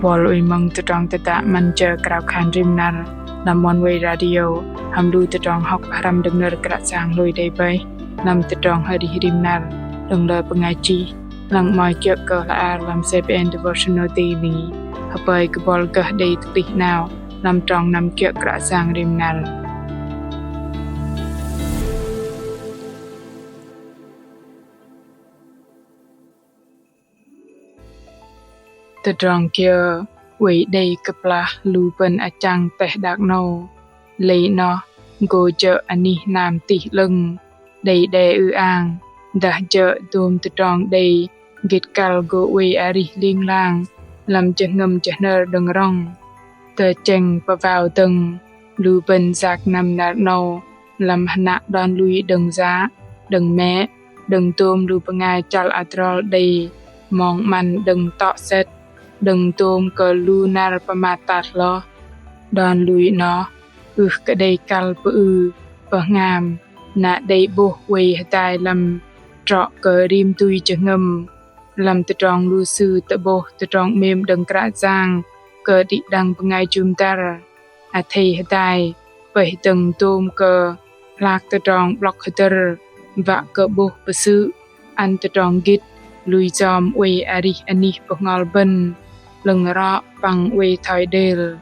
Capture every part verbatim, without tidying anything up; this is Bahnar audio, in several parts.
Bol ơi mơ̆ng tơdrong tơdă 'Măn jơ krao khan rim năr lăm Oneway Radio, hăm lu tơdrong hŏk pơhrăm đơ̆ng nơ̆r Kră Yang hlôi đei bơih lăm tơdrong arih rim năr đơ̆ng lơ bơngai chih, lăng 'mơ̆i kiơ̆ kơ hla ar lăm CBN Devotional Daily. Hơpơi kơ bol gơh đei tơplih 'nao lăm trong năm kiơ̆ Kră Yang rim năr. Tơdrong kiơ oei đei kơplah lu bơ̆n achăng teh đak 'nâu? Lei noh gô jơ̆ anih hnam tih 'lơ̆ng đei đe ư-ang, dah jơ̆ dôm tơdrong đei gĭt kăl gô oei arih ling lang lăm jơhngơ̆m jơhnơr đơ̆ng rŏng. Tơchĕng pơwao dơ̆ng, lu bơ̆n yak năm năr 'nâu lăm hnă đon lui đơ̆ng yă, đơ̆ng mĕ, đơ̆ng dôm lu bơngai chăl adrol đei mong 'măn đơ̆ng tŏ sĕt, đơ̆ng dôm kơ lu năr pơmat tat hloh. Đon lui noh ưh kơ đei kăl pơư, pơhngam, na đei 'bôh oei hơdai lăm trŏ kơ rim dui jơhngơ̆m. Lăm tơdrong lu sư tơ'bôh tơdrong 'mêm đơ̆ng Kră Yang kơ đĭ đăng bơngai jŭm dăr, athei hơdai pơih dơ̆ng dôm kơ hlak tơdrong 'blŏk hơdơ̆r, wă kơ 'bôh pơsư̆ ăn tơdrong gĭt lui yom oei arih anih bơhngol bơ̆n 'lơ̆ng rŏ păng oei thoi đêl.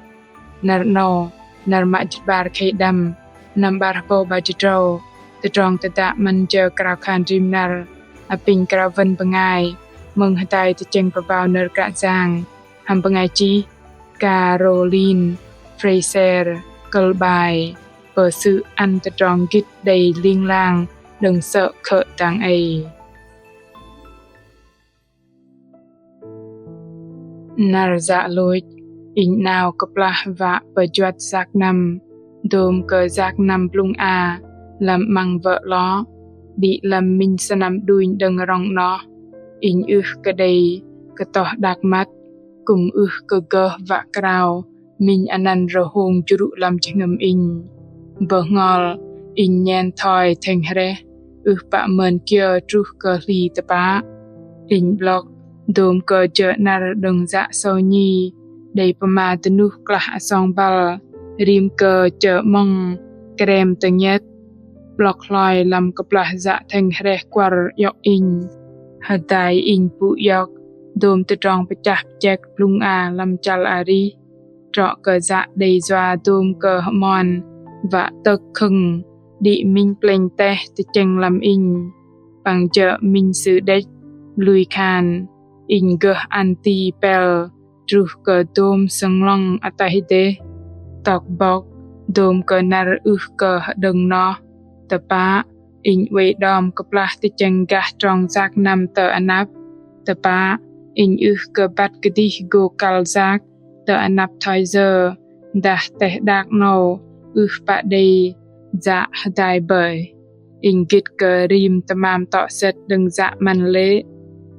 Năr 'nâu, năr mă jĭt 'bar khei đăm, năm 'bar hơbâu 'bar jĭt tơdrâu, tơdrong tơdă 'Măn jơ krao khan rim năr apinh krao wơ̆n bơngai mơ̆ng hơdai tơchĕng pơwao nơ̆r Kră Yang hăm bơngai chih Caroline Fraser, kơ̆l 'bai Pơsư̆ ăn tơdrong gĭt đei ling lang đơ̆ng sơ̆ khơ̆ dang ei. Năr yă lôch, inh 'nao kơplah wă pơjuăt yak năm, dôm kơ yak năm blŭng a lăm 'măng wơ̆ 'lo, đĭ lăm minh sơnăm đunh đơ̆ng rŏng noh, inh ưh kơ đei kơtoh đak măt, kư̆m ưh kơ gơh wă krao minh anăn rơhông jrŭ lăm jơhngơ̆m inh. Bơhngol inh nhen thoi thĕng hrĕh, ưh pă mơn kiơ truh kơ hli tơpă. Inh 'blŏk dôm kơ jơ̆ năr đơ̆ng yă sâu nhi, đei pơma dơnuh klah asong băl, rim kơ chơ 'mŏng krem tơnhĕt, 'blŏk hloi lăm kơplah yă thĕng hrĕh kuăr iŏk inh. Hơdai inh pŭ iŏk dôm tơdrong pơchah pơchĕk blŭng a lăm chăl arih, trŏ kơ yă đei yua dôm kơ hơmon wă tơk khơ̆ng đĭ minh plĕnh teh tơchĕng lăm inh. Păng jơ̆ minh sư đĕch lui khan, inh gơh ăn ti pel truh kơ dôm sơnglŏng ataih dêh. Tŏk bŏk dôm kơ năr ưh kơ hơđơ̆ng noh, tơpă inh oei đom kơplah tơchĕng gah trong yak năm tơ anăp. Tơpă inh ưh kơ băt kơdih gô kăl yak tơ anăp thoi yơ, dah teh đak 'nâu ưh pă đei yă hơdai bơih. Inh gĭt kơ rim tơmam tŏ sĕt đơ̆ng yă 'măn lê̆,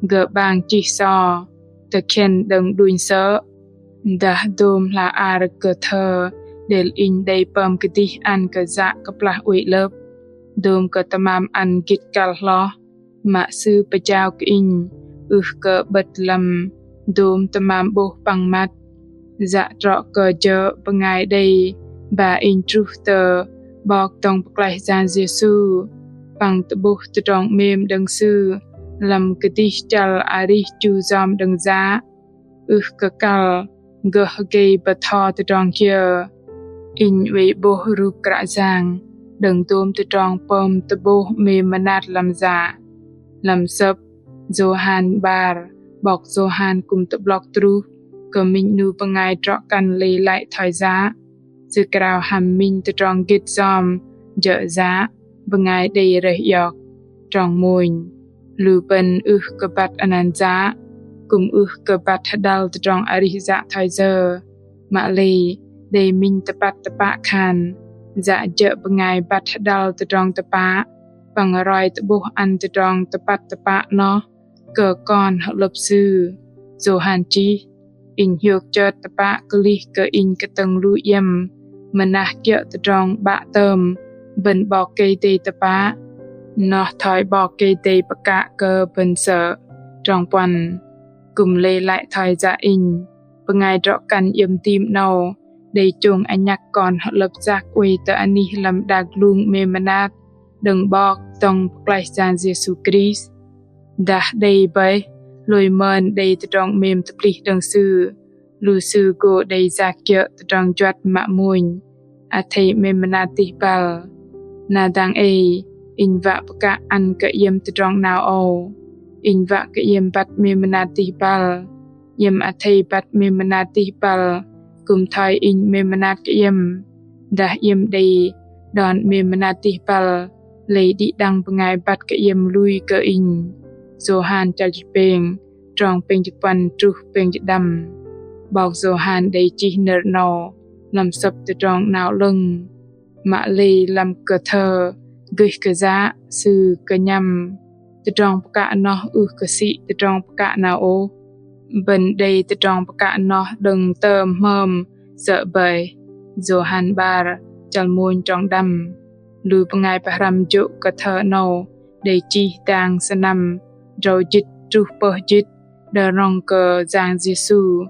gơ̆ 'bang chih so, tơkhen đơ̆ng đunh sơ̆. Dah dôm hla ar kơ thơ đêl inh đei pơm kơdih ăn kơ yă kơplah oei 'lơ̆p, dôm kơ tơmam ăn gĭt kăl hloh, mă sư pơjao kơ inh ưh kơ 'bơ̆t lăm dôm tơmam 'bôh păng măt. Yă trŏ kơ jơ̆ bơngai đei ba inh truh tơ 'Bok Dŏng Pơklaih Yang Yêsu, păng tơ'bôh tơdrong 'mêm đơ̆ng Sư lăm kơdih chăl arih chu yom đơ̆ng yă. Ưh kơ kăl gơh gei bơtho tơdrong kiơ. Inh oei 'bôh rup Kră Yang đơ̆ng dôm tơdrong pơm tơ'bôh 'mêm mơnat lăm yă. Lăm sơ̆p Yôhan 'bar, 'bok Yôhan kư̆m tơ'blŏk truh kơ minh 'nu bơngai trŏ kăn lei lăi thoi yă. Sư krao hăm minh tơdrong gĭt yom jơ̆ yă bơngai đei rơih iŏk. Trong mônh, lu bơ̆n ưh kơ băt anăn yă, kư̆m ưh kơ băt hơđăl tơdrong arih yă thoi yơ. Mă lei đei minh tơpăt tơpă khan, yă jơ̆ bơngai băt hơđăl tơdrong tơpă, păng roi tơ'bôh ăn tơdrong tơpăt tơpă noh kơ kon hơ'lơ̆p sư. Yôhan chih, inh hiôk chơt tơpă kơlih kơ inh kơtơ̆ng lu iĕm mơnah kiơ̆ tơdrong 'Bă tơm bơ̆n 'Bok Kei-Dei tơpă, noh thoi 'Bok Kei-Dei pơkă kơ bơ̆n sơ̆. Trong puăn, kư̆m lei lăi thoi yă inh, Bơngai drŏ kăn iĕm tim 'nâu đei chông anhăk kon hơ'lơ̆p săk oei tơ anih lăm đak glung 'mêm mơnat đơ̆ng 'Bok dŏng pơklaih Yang Yêsu Krist. Dah đei bơih hlôi mơn đei tơdrong 'mêm tơplih đơ̆ng Sư, lu sư gô đei yak kiơ̆ tơdrong juăt mă mônh. Athei 'mêm mơnat dih băl: Na dang ei, inh wă pơkă ăn kơ iĕm tơdrong 'nao âu. Inh wă kơ iĕm băt 'mêm mơnat dih băl. Iĕm athei băt 'mêm mơnat dih băl kư̆m thoi inh 'mêm mơnat kơ iĕm. Dah iĕm đei đon 'mêm mơnat dih băl, lei đĭ đăng bơngai băt kơ iĕm lui kơ inh. Yôhan chăl jĭt pêng, trong pêng jĭt puăn truh pêng jĭt đăm. 'Bok Yôhan đei chih nơ̆r 'nâu lăm sơ̆p tơdrong 'nao 'lơ̆ng. Mă lei lăm kơthơ gơih kơyă sư kơnhăm tơdrong pơkă noh ưh kơ sĭ tơdrong pơkă 'nao ôh. Bơ̆n đei tơdrong pơkă noh đơ̆ng tơm hmơm sơ̆ bơih. Yôhan 'bar chăl mônh trong đăm. Lu bơngai pơhrăm jô̆ kơthơ 'nâu đei chih dang sơnăm drâu jĭt truh pơh jĭt đơ̆ng rŏng kơ Yang Yêsu.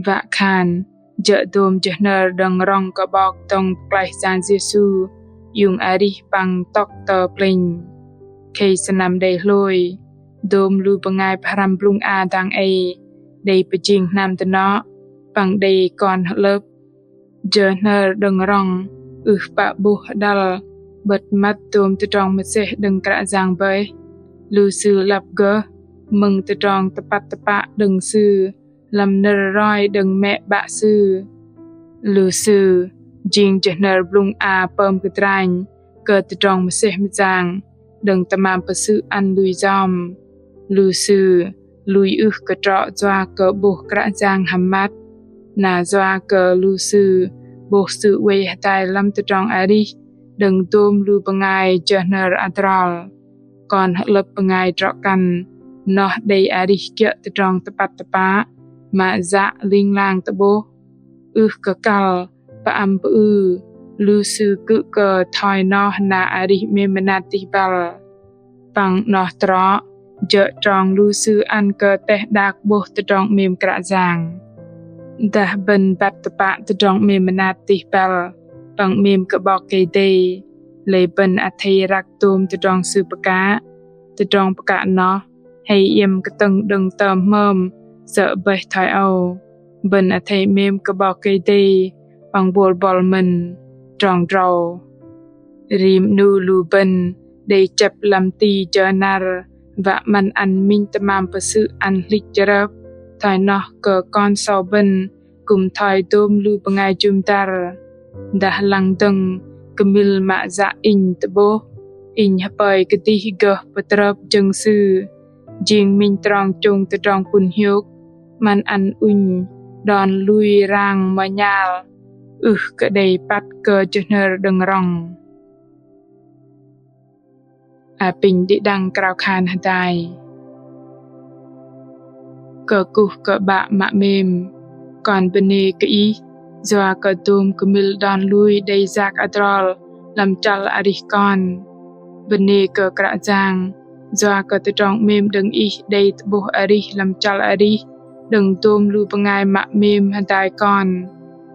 Wă khan jơ̆ dôm jơhnơr đơ̆ng rŏng kơ 'Bok dŏng pơklaih Yang Yêsu iung arih păng tŏk tơ plĕnh. Khei sơnăm đei hlôi, dôm lu bơngai pơhrăm blŭng a dang ei đei pơjing hnam dơnŏ păng đei kon hơ'lơ̆p. Jơhnơr đơ̆ng rŏng ưh pă 'bôh hơđăl 'bơ̆t măt dôm tơdrong mơsêh đơ̆ng Kră Yang bơih. Lu sư lăp gơh mơ̆ng tơdrong tơpăt tơpă đơ̆ng Sư lăm nơ̆r roi đơ̆ng mĕ 'bă sư. Lu sư jing jơhnơr blŭng a pơm kơdranh kơ tơdrong mơsêh mơyang đơ̆ng tơmam pơsư̆ ăn lui yom. Lu sư lui ưh kơ trŏ yua kơ 'bôh Kră Yang hăm măt, na yua kơ lu sư 'bôh sư oei hơdai lăm tơdrong arih đơ̆ng dôm lu bơngai jơhnơr adrol. Kon hơ'lơ̆p bơngai drŏ kăn noh đei arih kiơ̆ tơdrong tơpăt tơpă mă yă ling lang tơ'bôh. Ưh kơ kăl pơm pơư, lu sư kư̆ kơ thoi noh na arih 'mêm mơnat dih băl. Păng noh trŏ jơ̆ trong lu sư ăn kơ teh đak 'bôh tơdrong 'mêm Kră Yang. Dah bơ̆n băt tơpă tơdrong 'mêm mơnat dih băl păng 'mêm kơ 'Bok Kei-Dei, lei bơ̆n athei răk tôm tơdrong Sư pơkă. Tơdrong pơkă noh hei iĕm kơtơ̆ng đơ̆ng tơm hmơm sơ̆ bơih thoi âu. Bơ̆n athei 'mêm kơ 'Bok Kei-Dei păng bôl bŏl mơ̆n. Trong drâu. Rim 'nu lu bơ̆n đei chĕp lăm ti jơ năr wă 'măn ăn minh tơmam pơsư̆ ăn hlĭch chrơp thoi noh kơ kon sâu bơ̆n kư̆m thoi dôm lu bơngai jŭm dăr. Dah lăng dơ̆ng kơmil mă yă inh tơ'bôh, inh hơpơi kơdih gơh pơtrơp jơ̆ng Sư. Jing minh trong chông tơdrong pŭn hiôk 'măn ăn ŭnh đon lui rang mơnhal ưh kơ đei păt kơ jơhnơr đơ̆ng rŏng. Apinh đĭ đăng krao khan hơdai. Kơkuh kơ 'Bă mă 'mêm, kon bơnê kơ Ih yua kơ dôm kơmil đon lui đei yak adrol lăm chăl arih kon. Bơnê kơ Kră Yang yua kơ tơdrong 'mêm đơ̆ng Ih đei tơ'bôh arih lăm chăl arih đơ̆ng dôm lu bơngai mă 'mêm hơdai kon.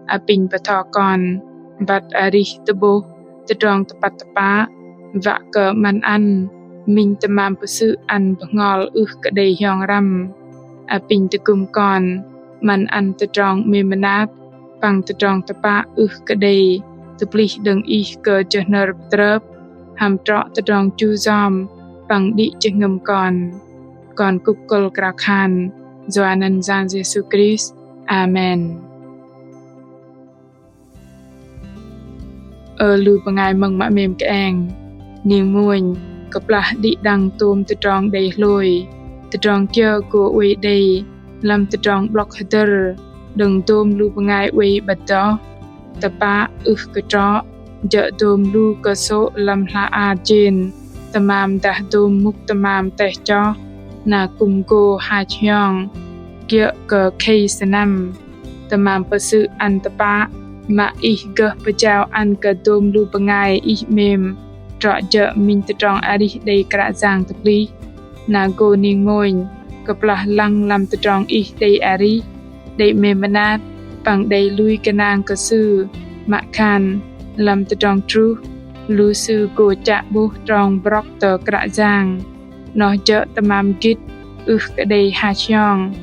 Apinh bơtho kon băt arih tơ'bôh tơdrong tơpăt tơpă, wă kơ 'măn ăn minh tơmam pơsư̆ ăn bơhngol ưh kơ đei hiong răm. Apinh tơgŭm kon 'măn ăn tơdrong 'mêm mơnat păng tơdrong tơpă ưh kơ đei tơplih đơ̆ng Ih kơ jơhnơr pơtrơp hăm trŏ tơdrong chu yom păng đĭ jơhngơ̆m kon. Kon kŭp kơ̆l krao khan yua anăn Yang Yêsu Krist. Amen. Ơ lu bơngai mơ̆ng mă 'mêm kơeng, ning mônh kơplah đĭ đăng tôm tơdrong đei hlôi, tơdrong kiơ gô oei đei lăm tơdrong 'blŏk hơdơ̆r đơ̆ng dôm lu bơngai oei 'bơ̆t dŏ. Tơpă ưh kơ trŏ jơ̆ dôm lu kơsô̆ lăm hla ar jên tơmam dah dôm mŭk tơmam teh choh na kư̆m gô hach hiong kiơ̆ kơ khei sơnăm. Tơmam pơsư̆ ăn tơpă mă Ih gơh pơjao ăn kơ dôm lu bơngai Ih 'mêm trŏ jơ̆ minh tơdrong arih đei Kră Yang tơplih. Na gô ning mônh kơplah lăng lăm tơdrong Ih đei arih, đei 'mêm mơnat păng đei lui gơnang kơ Sư, mă khan lăm tơdrong truh lu sư gô chă 'bôh trong brŏk tơ Kră Yang. Noh jơ̆ tơmam gĭt ưh kơ đei hach hiong,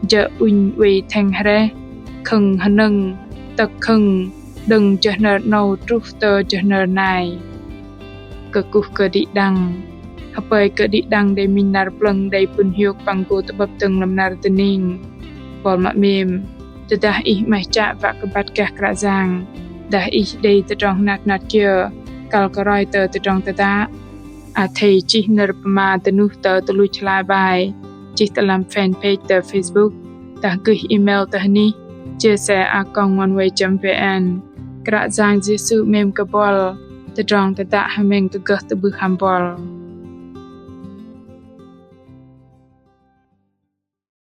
jơ̆ ŭnh oei thĕng hrĕh, khơ̆ng hơnơ̆ng, tơ̆k khơ̆ng đơ̆ng jơhnơr 'nâu truh tơ jơhnơr nai. Kơkuh kơ đĭ đăng. Hơpơi kơ đĭ đăng đei minh năr plơ̆ng đei pŭn hiôk păng gô tơ'bơ̆p dơ̆ng lăm năr dơning. Buăl mă 'mêm, tơdah ih 'maih chă wă kơ băt gah Kră Yang, dah ih đei tơdrong hnat hnat kiơ kăl kơ roi tơ tơdrong tơdă, athei chih nơ̆r pơma dơnuh tơ tơluch hla bơar, chih tơ lăm fanpage tơ Facebook, dah gơih email tơ hơnih chia sẻ a còng oneway chấm vn. Kră Yang Yêsu 'mêm kơ buăl, tơdrong tơdă hơmĕng kơ gơh tơ'bưh hăm buăl.